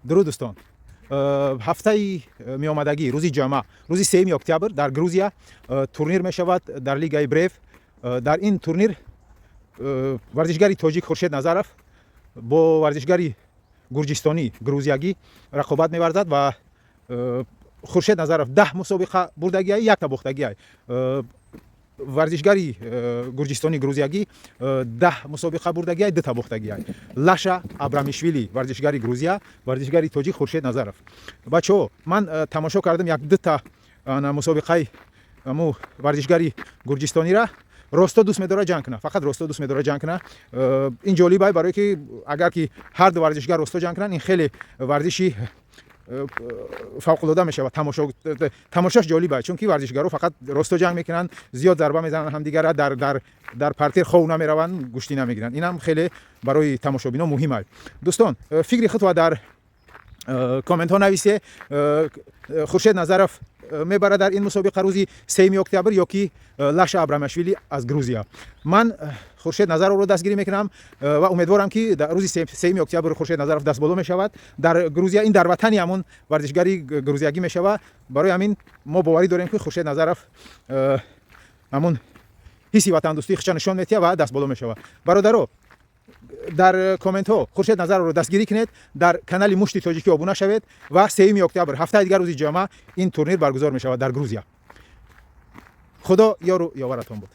Дуруд, дӯстон. Ҳафтаи меомадагӣ, рӯзи ҷамъа, рӯзи 3 октябр дар Грузия турнир мешавад дар лигаи Брейв. Дар ин турнир варзишгари тоҷик Хуршед Назаров бо варзишгари гурҷистонӣ, грузиягӣ рақобат меварзад ва Хуршед Назаров 10 мусобиқа бурдагиай, якта бохтагиай. Варзишгари гурҷистони, грузиягӣ 10 мусобиқа бурдагиай, дута бохтагиай. Лаша Абрамишвили, варзишгари Грузия, варзишгари тоҷик Хуршед Назаров. Бачаҳо, ман тамошо кардам як дута мусобиқаи аму варзишгари гурҷистонира. Росто дӯст медорад ҷанг кунад, фақат росто дӯст медорад ҷанг кунад. Ин ҷолиб ай, барое ки агар ки ҳар ду варзишгар росто ҷанг кунанд, ин хеле варзиши фавқулода мешавад. Тамошош ҷолиб аст, чунки варзишгаро фақат росто ҷанг мекунанд, зиёд зарба мезананд ҳамдигара, дар партер хов намераванд, гӯштӣ намегиранд. Инам хеле барои тамошобино муҳим аст. Дӯстон, фикри худро дар комментҳо нависе: Хуршед Назаров мебарад дар ин мусобиқа рӯзи 3 октябр ё ки Лаша Абрамашвили аз Грузия? Ман Хуршед Назаровро дастгирӣ мекунам ва умедворам, ки дар рӯзи 3 октябр Хуршед Назаров дастболо мешавад дар Грузия. Ин дар ватани ҳамон варзишгари грузиягӣ мешавад. Барои ҳамин мо боварӣ дорем, ки Хуршед Назаров ҳамон ҳисси ватандӯстии худша нишон медиҳад ва дастболо мешавад. Бародаро, дар комментҳо Хуршед Назаровро дастгирӣ кунед, дар канали Мушти Тоҷикӣ обуна шавед. Ва 3 октябр, ҳафтаи дигар, рӯзи ҷамъа ин турнир баргузор мешавад дар Грузия. Худо ёру ёваратон буд.